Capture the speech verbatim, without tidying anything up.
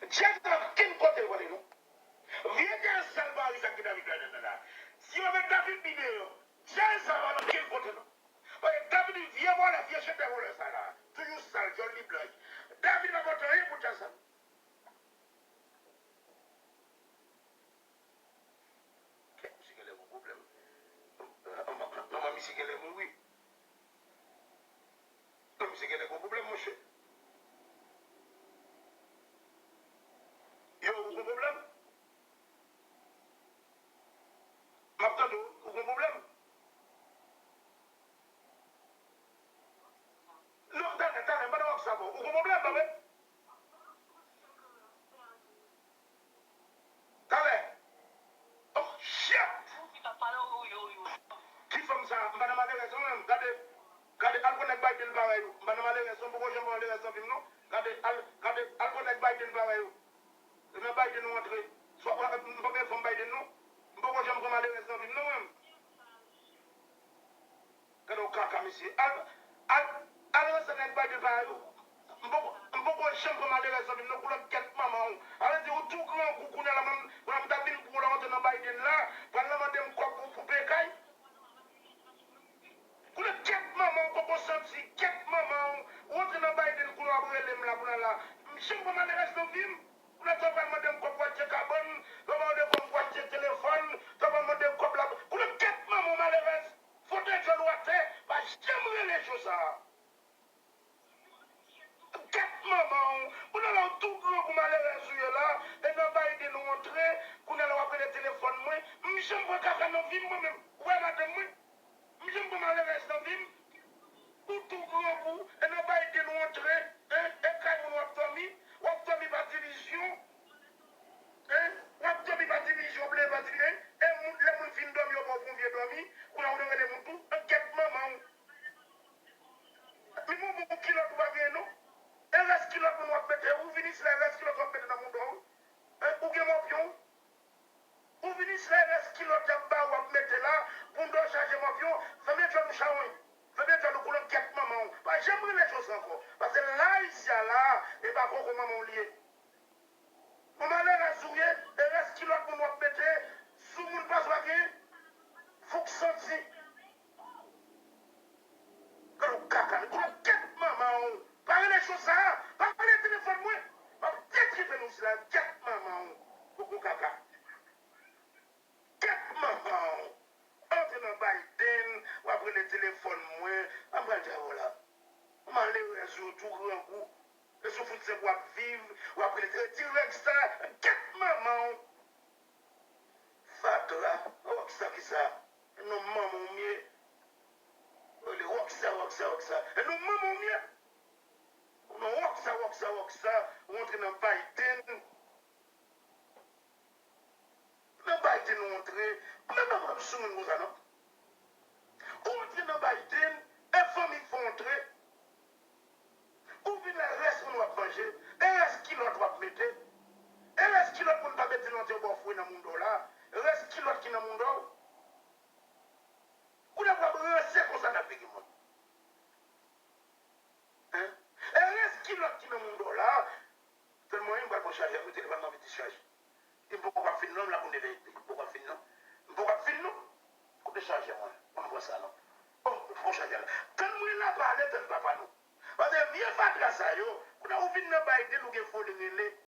Djèl sa pa nan kenn kote vòlè non. Vye djèl sal Paris ak David Biden nan la. Si yo met David Biden deyò, djèl sa pa nan kenn kote non. Paske David vye vòlè, vye chantè vòlè sa la. Toujou sal, djòl li blanch. David pa pote anyen pou djèl sa. Kèt misye genlè gon pwoblèm. Manman misye genlè mouri. Non, misye genlè gon pwoblèm, monchè. Yo, ou gon pwoblèm? M ap tande w, ou gon pwoblèm? Non, talè, talè, m pa nan wòk sa, bon. Ou gon pwoblèm, tande? Talè. Oh, shit! Ki fanm sa? M pa nan malerèz non, menm. Gade, gade, al pran nèg Biden parèy ou. M pa nan malerèz non, m poko janm pran malerèz nan vi m non. Gade, al, gade, al pran nèg Biden parèy ou. E nan Biden ou antre. Swa, m pa gen fanm Biden non. M poko janm pran malerèz nan vi m non, menm. Gade yon kaka, mesye. Al, al, al ranse nèg Biden parèy ou. M poko, m poko janm pran malerèz nan vi m non, koulè kèt manman w. Sa vle di ou tou grangou kounye a la, m, m ta vin pou w la, w antre nan Biden la, pral nan mande m kòb pou, pou pekay. Koulè kèt manman w, poko santi, kèt manman w. Ou antre nan Biden kounye a w ap rele m la, kounye a la. M janm pran malerèz nan vi m. Kounye a sa w pral mande m kòb pou achte kabann, sa w pral mande kòb pou achte telefòn, sa w pral mande kòb la. Koulè kèt manman w malerèz. Fotèy djòl ou atè, pa janm rele jou sa a. Kèt manman w, kounye a la w tou grangou malerèz ou ye la, e nan Biden ou antre, kounye a la w ap rele telefòn mwen, m janm pran kaka nan vi m mwen menm, ou wè madanm mwen, m janm pran malerèz nan vi m, ou tou grangou, e nan Biden ou antre, en, e kay moun w ap dòmi, w ap dòmi pa divizyon, en, w ap dòmi pa divizyon, w ap leve pa divizyon, e moun, lè moun fin dòmi, yo ba w pou yon vye dòmi, kounye a ou nan rele moun tou, kèt manman w. Menm yon bon kilòt ou pa genyen non. E rès kilòt moun w ap mete, ou vin isit la, e rès kilòt w ap mete nan mouda w. En, ou gen mòpyon. Ou vin isit la, e rès kilòt y ap ba w, w ap mete la, pou mouda w chaje mòpyon. Fèmen djòl ou chawony. Fèmen djòl ou koulè kèt manman w. Pa janm rele Jozè ankò. Paske la isi a la, e pa koko manman w li ye. Yon malerèz ou ye, e rès kilòt moun w ap mete sou moun pa swa gen, fòk santi. Gade w kaka, gade w kèt manman w. Pa rele cho sa, pa rele telefòn mwen. M ap detwi peyi w sila, kèt manman w. Koko kaka. Kèt manman w. Antre nan Biden, w ap rele telefòn mwen. An pral travay la. Malerèz yo tou grangou. E sou fout sèk w ap viv, w ap rele te dirèk sa, kèt manman w. Fatra, Rockstar kisa? E non manman w m ye. Rele Rockstar, Rockstar, Rockstar. E non manman w m ye. Non Rockstar, Rockstar, Rockstar, ou antre nan Biden. Nan Biden ou antre, men pa pran sou moun konsa non. Ou antre nan Biden, e fanmi fè w antre. Ou vin la, rès moun w ap manje, e rès kilòt w ap mete, e rès kilòt moun pa mete nan tè w ba w fouye nan mouda w la, rès kilòt ki nan mouda w. Ou la w ap ranse konsa nan figi moun. Hein? E rès kilòt ki nan mouda w la, tèlman m pral pran chajè, mete li pa nan vin discharge. M poko ap fin non, m la pou neve, m poko ap fin non. M poko ap fin non. Kote chajè mwen? Mwen pran sa non. Oh, m pran chajè la. Tann mwen la pale, tann papa nou. Paske vye fatra sa yo, kounye a ou vin nan Biden, ou gen